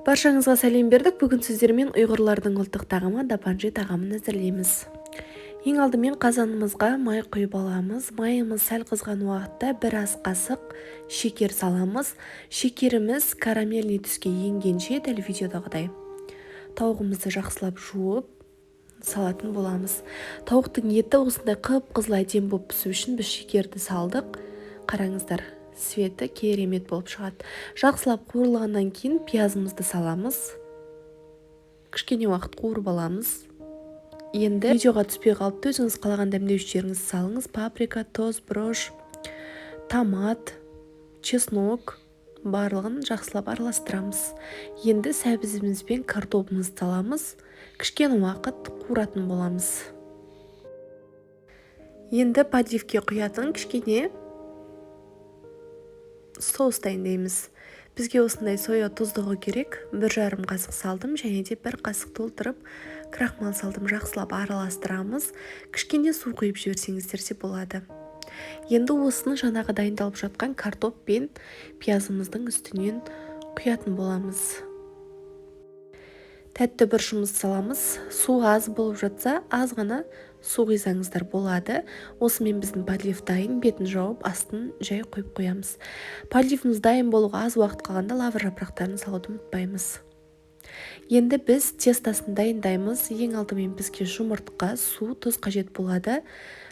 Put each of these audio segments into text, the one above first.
Баршаңызға сәлем бердік. Бүгін сіздермен ұйғырлардың ұлттық тағамы дапанжи тағамын әзірлейміз. Ең алдымен қазанымызға май құйып аламыз. Майымыз сәл қызған уақытта бір ас қасық шекер саламыз. Шекеріміз карамельный түске енгенше, дәл видеодағыдай. Тауығымызды жақсылап жуып салатын боламыз. Тауықтың еті осындай қып-қызыл әдемі болып пісу үшін біз шекерді салдық. Қараңыздар, цветі керемет болып шығады. Жақсылап қуырылғаннан кейін пиязымызды саламыз. Кішкене уақыт қуырып аламыз. Енді видеоға түспей қалыпты, өзіңіз қалаған дәмдеуіштеріңізді салыңыз. Паприка, тұз, бұрыш, томат, чеснок, барлығын жақсылап араластырамыз. Енді сәбізіміз бен картобымызды саламыз. Кішкене уақыт қуыратын боламыз. Енді подливке құятын кішкене соус дайындаймыз. Бізге осындай соя тұздығы керек. 1,5 қасық салдым және де 1 қасық толтырып крахмал салдым. Жақсылап араластырамыз. Кішкене су құйып жіберсеңіздер де болады. Енді осыны жаңағы дайындалып жатқан картоп пен пиязымыздың үстінен құятын боламыз. Тәтті бұрышымызды саламыз. Су аз болып жатса, аз ғана су құйсаңыздар болады. Осымен біздің подлив дайын. Бетін жауып, астын жай қойып қоямыз. Подливіміз дайын болуға аз уақыт қалғанда лавр жапырақтарын салуды ұмытпаймыз. Енді біз тестасын дайындаймыз. Ең алдымен бізге жұмыртқа, су, тұз қажет болады.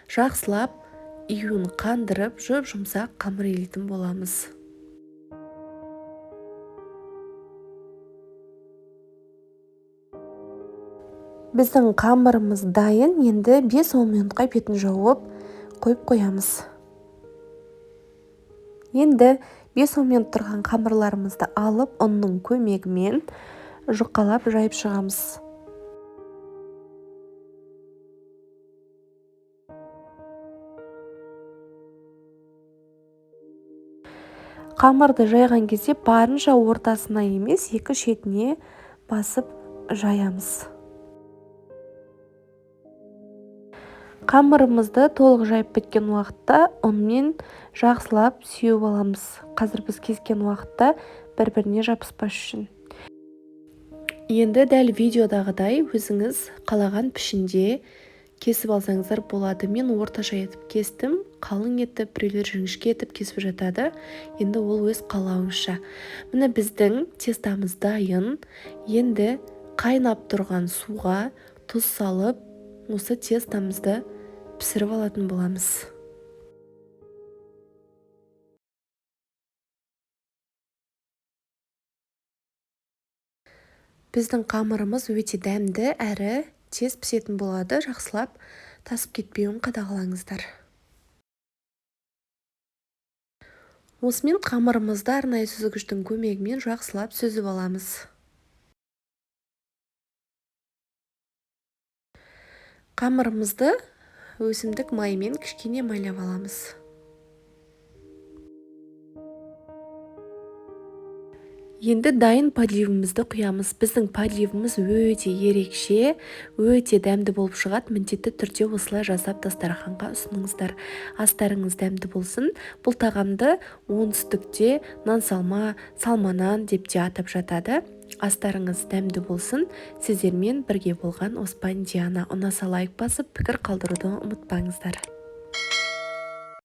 Жақсылап июін қандырып, жұп-жұмсақ қамыр илейтін боламыз. Біздің қамырымыз дайын. Енді 5-10 минутқа бетін жауып қойып қоямыз. Енді 5-10 минут тұрған қамырларымызды алып, ұнның көмегімен жұқалап жайып шығамыз. Қамырды жайған кезде барынша ортасына емес, екі шетіне басып жаямыз. Қамырымызды толық жайып біткен уақытта ұнмен жақсылап сеуіп аламыз. Қазір біз кескен уақытта бір-біріне жабыспас үшін. Енді дәл видеодағыдай өзіңіз қалаған пішінде кесіп алсаңыздар болады. Мен орташа етіп кестім, қалың етіп, біреулер жіңішке етіп кесіп жатады. Енді ол өз қалауынша. Міне біздің тестамыз дайын. Енді қайнап тұрған суға тұз салып, осы тестамызды пісіріп алатын боламыз. Біздің қамырымыз өте дәмді әрі тез пісетін болады. Жақсылап тасып кетпеуін қадағалаңыздар. Осымен қамырымызды арнайы сүзгіштің көмегімен жақсылап сүзіп аламыз. Қамырымызды өсімдік майымен кішкене майлап аламыз. Енді дайын подливімізді құямыз. Біздің подливіміз өте ерекше, өте дәмді болып шығады. Міндетті түрде осылай жасап дастарханға ұсыныңыздар. Астарыңыз дәмді болсын. Бұл тағамды оңтүстікте нан салма, салманан деп те атап жатады. Астарыңыз дәмді болсын. Сіздермен бірге болған Оспан Диана. Ұнаса лайк басып, пікір қалдыруды ұмытпаңыздар.